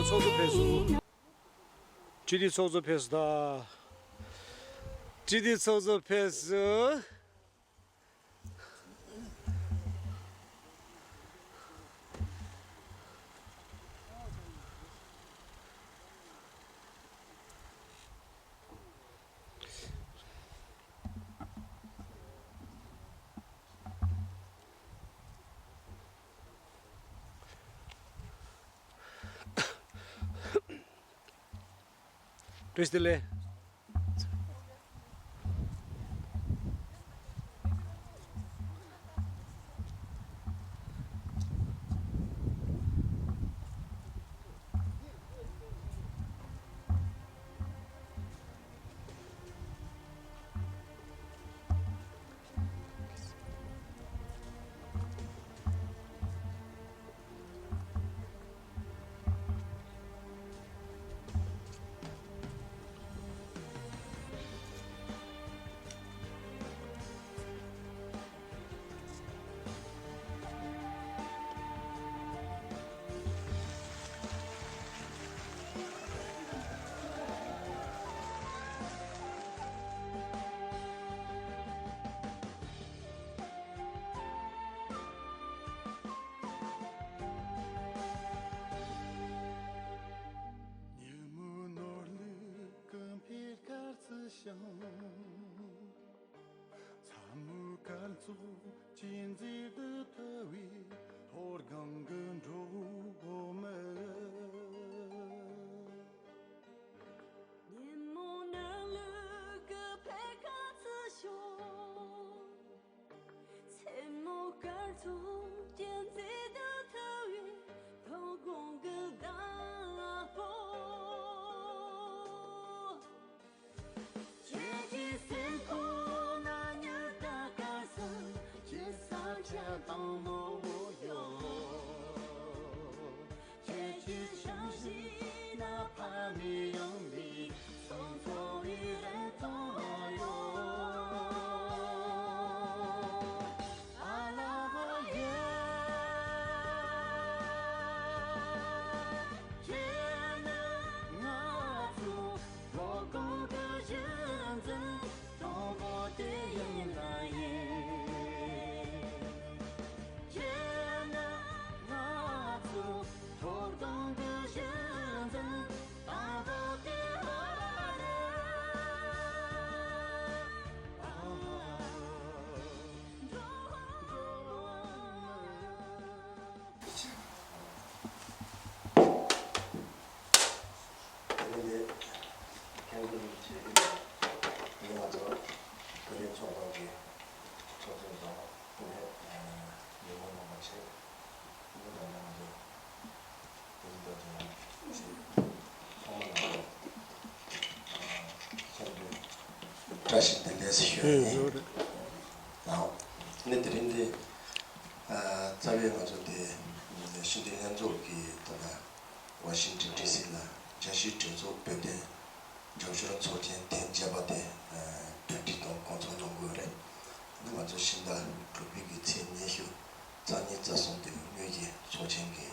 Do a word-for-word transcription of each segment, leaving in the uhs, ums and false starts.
ཚོགས་གཙོ་ཕེབས་སོང་། སྤྱི་འཐུས་ཚོགས་གཙོ་ཕེབས་སོང་ད། སྤྱི་འཐུས་ཚོགས་གཙོ་ཕེབས་སོང་། བཀྲ་ཤིས་བདེ་ལེགས། ཉིན་མོའི་ནོར་ལུག་གི་འཕེལ་དཀར་ཚུལ་བྱུང་། མཚན་མོའི་སྐར་ཚོགས་ཀྱི་མཛེས་སྡུག་མཐུ་བའི་ལྷོ་སྒང་གི་འབྲོག་མི། ཉིན་མོ་ནང་ལུག་གི་འཕེལ་ཁ་ཚུལ་ཤོག་མཚན་མོ་སྐར་ཚོགས་ཀྱི་མཛེས་སྡུག་མཐུ་བའི་ལྷོ་སྒང་གི་བདག་པོ། ཁྱེད་ཀྱི་སེམས་ཁོང་ན་ཉི་ཟླ་དཀར་སེར་གྱི་ས་ཆ་དང་ནོར་བུ་ཡོད། ཁྱེད་ཀྱི་བྱམས་བརྩེ་ན་ཕ་མེས་ཡང་མེས་སོང་འཚོ་བའི་རེ་སྟོང་ཡོད། I love you. ཁྱེད་ནི་ང་ཚོའི་ལྷོ་སྒང་གི་གཞི་འཛིན་དང་པོ་དེ་ཡིན་ལ་ཡིན། ཁྱེད་ནི་ང་ཚོའི་ལྷོ་སྒང་གི་གཞི་འཛིན་དང་པོ་དེ་ཡིན་ལ་ཡིན། དེ་ནས་ཁྱེད་ཚོ་ནི་ཆེད་དུ་ང་ཚོ་བོད་རིགས་ཚོགས་པ་གི་ཚོགས་གཙོ་དང་དེ་ནས་ཉིན་མོ་ནང་པ་ཆེ་མི་དང་ང་ཚོ་དེ་ཚོ་དང་ཚང་མ་ལ་ཁྱེད་ཚོ་བཀྲ་ཤིས་བདེ་ལེགས་ཞུ་ཡ་ཡིན། ཨང་། ནི་དེ་རིང་འདི་རྩ་བའི་ང་ཚོ་འདི་ཤིན་ཏུ་ལྷན་ཚོགས་ཀྱི་ད་ལྟ་ཝ་ཤིང་ཊོན་ཌི་སི་ལ་རྒྱལ་སྤྱིའི་གྲོས་ཚོགས་བོད་དོན་རྒྱབ་སྐྱོར་ཚོགས་ཆེན་ཐེངས་བརྒྱད་པ་དེ་གྲ་སྒྲིག་དང་སྐོང་ཚོགས་གནང་དགོས་རེད། ཨ་ནི་ང་ཚོ་ཕྱི་ཟླ་དྲུག་པའི་གི་ཚེས་ཉི་ཤུ་རྩ་གཉིས་རྩ་གསུམ་དེ་དངོས་ཀྱི་ཚོགས་ཆེན་གྱི་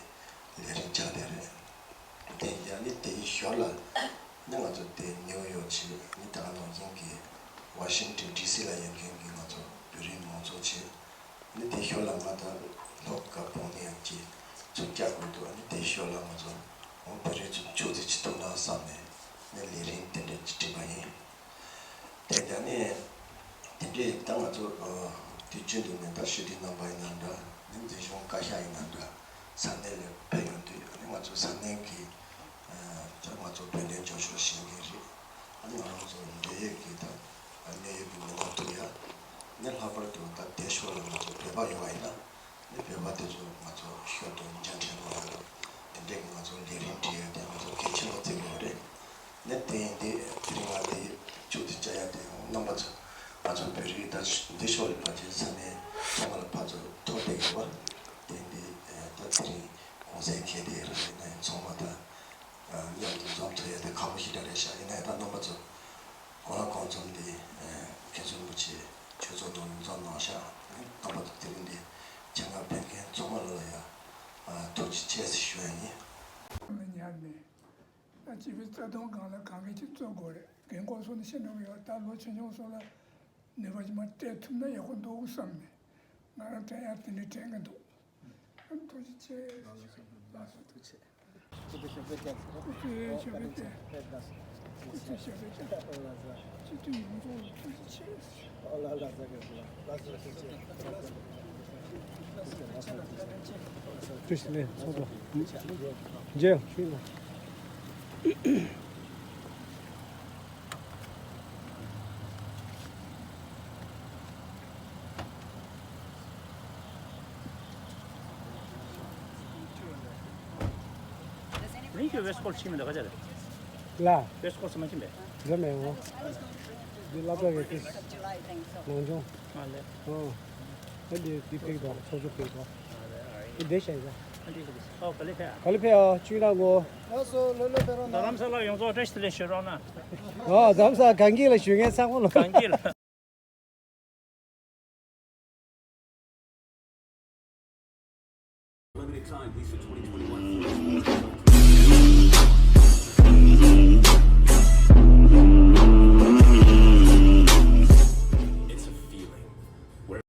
ལས་རིམ་ཆགས་བསྡད་རེད། དེ་ཡིན་ཨ་ནི་དེའི་ཞོར་ལ་ཨ་ནི་ང་ཚོ་དེ་ནིའུ་ཡོག་བྱས་ཨ་ནི་ད་ག་ནང་བཞིན་གྱི་ཝ་ཤིང་ཊོན་ཌི་སི་ལ་ཡོད་མཁན་གྱི་ང་ཚོ་བོད་རིགས་མང་ཚོགས་བྱས། ནི་དེའི་ཞོར་ལ་ང་དང་ལྷོ་ཁ་བོང་ནས་ཡང་ཅིག་ཚུར་བཀྱག་དགོས་འདུག་ནི་དེའི་ཞོར་ལ་ང་ཚོ་འོང་བོད་རིགས་ཚོ་ཕྱུག་ཚེ་ཅིག་ཐུག་ན་བསམ་ནས་ནི་ལས་རིམ་དེ་འདྲ་ཅིག་བསྒྲིགས་པ་ཡིན། དེ་ཡང་ནི་དེ་འདྲའི་ད་ང་ཚོ་དུས་རྒྱུན་དུ་ནི་ད་ཞི་བདེ་རྣམ་པ་ཡིན་ན་འདྲ་ནི་འཛིན་སྐྱོང་བཀའ་ཤག་ཡིན་ན་འདྲ་ས་གནས་ལ་ཕེབས་ཡོང་དུས་ནི་ང་ཚོ་ས་གནས་ཀྱི་ད་ང་ཚོ་བོད་དོན་རྒྱབ་སྐྱོར་བྱེད་མཁན་རེད། ཨ་ནི་ང་རང་ཚོ་འབྲེལ་ཡོད་ཀྱི་ད་གནད་ཡོད་ཀྱི་མི་སྣ་ཐུག་ཡ། ནི་ལྷག་པར་དུ་ད་དེ་ཕྱོགས་ལ་ང་ཚོ་བོད་པ་ཡོད་པ་ཡིན་ན་ནི་བོད་པ་དེ་ཚོ་ང་ཚོ་ཞོར་དུ་མཇལ་འཕྲད་གནང་ཡ་དང་དེ་འདྲས་ཀྱི་ང་ཚོ་ལས་རིམ་སྒྲིག་ཡ་དེ་ང་ཚོ་གལ་ཆེན་པོ་བརྩི་དགོས་རེད། ནི་དེ་ཡིན་དེ་དེ་རིང་ང་དེ་མཇུག་ཏུ་བཅར་ཡ་དེ་རྣམ་པ་ཚོ་ང་ཚོ་བོད་རིགས་ད་འདི་ཕྱོགས་ལ་ཕལ་ཆེར་ས་གནས་ཚང་མ་ལ་ཕར་ཚུར་ཐུག་བསྡད་ཡོད་པ། དེ་ཡིན་དེ་ད་དེ་རིང་གུང་སེང་འཁེལ་བསྡད་ཡོད་རེད། ན་ཡང་ཚང་མ་ད། མཉམ་དུ་འཛོམས་ཐུབ་ཡ་དེ་ཁག་པོ་ཞེ་དྲག་རེད་ཤག་ཡིན་ན་ཡང་ད་རྣམ་པ་ཚོ་གང་ལ་གང་འཚམ་དེ་མཁན་ཟུར་རིན་པོ་ཆེ་ཆོས་ཚོགས་ནང་འཛོམས་གནང་ཤག་རྣམ་པ་ཚོ་དེ་རིང་འདི་ཆེད་མངགས་ཕེབས་མཁན་ཚང་མ་ལ་ཡ་ཐུགས་རྗེ་ཆེ་ཞུ་ཡ་ཡིན། ནས། ད་སྤྱི་པའི་རྩ་དོན་སྒང་ལ་གང་ག་ཅིག་རྩོད་དགོས་རེད། རྒན་གོག་ཚོ་ནི་ཤེས་འགྲོ་གི་ཡོད། ད་ལོ་ཆུང་ཆུང་ཚོ་ལ་ནུས་པ་ཅིག་མར་སྤྲད་ཐུབ་ན་ཡག་པོ་འདུག་བསམ་ནས། ང་རང་དྲན་ཡག་དེ་འདྲ་དྲན་གི་འདུག་ཐུགས་རྗེ་ཆེ། ལགས་སོ། ཐུགས་རྗེ་ཆེ། སྐུ་ཚེ་ཞབས་པད་བརྟན། སྐུ་ཚེ་ཞབས་པད་བརྟན། སྐུ་ཚེ་ཞབས་པད་བརྟན། སྤྱི་འཐུས་ཡོངས་རྫོགས་ལ་ཐུགས་རྗེ་ཆེ། ཐུགས་རྗེ་ཆེ། ལགས་སོ། ཐུགས་རྗེ་ཆེ། མཇལ་ཡོང་ཤུལ་ལ། རིང་གི་ཝེ་སི་ཀོ་ལ་ཕྱིན་མི་འདུག་ག་ཅི་རེད། ལ། ཝེ་སི་ཀོ་ལ་ཚང་མ་ཕྱིན་པས། འགྲོ་མེད་འོ། འདི་སློབ་གྲྭ་རེད་དེ། ནང་སྦྱོང་། ཨ་ལེ། ཨོ། ཨ་འདི་འདི་ཕེག་དང་ཚོགས་གཙོ་ཕེག་དང་། ཨ་ལེ་ཨ་ལེ། འདི་བསྡད་ཤག་ཡིན་ད། ཨ་འདི་ཕེག་ཨོ་ག་ལེ་ཕེག་ཨ། ག་ལེ་ཕེག་ཨ་ཅུང་ར་ངོ་། ལགས་སོ། ལོ་ལོ་ཕེག་རོགས་གནང་། རྡ་རམ་ས་ལ་ཡོངས་རྫོགས་བཀྲ་ཤིས་བདེ་ལེགས་ཞུ་རོགས་གནང་། ཨོ་རྡ་རམ་ས་གངས་སྐྱིད་ལ་ཞུ་མཁན་ཚང་མ་ལ། གངས་སྐྱིད་ལ། Limited time, Lisa twenty twenty-one.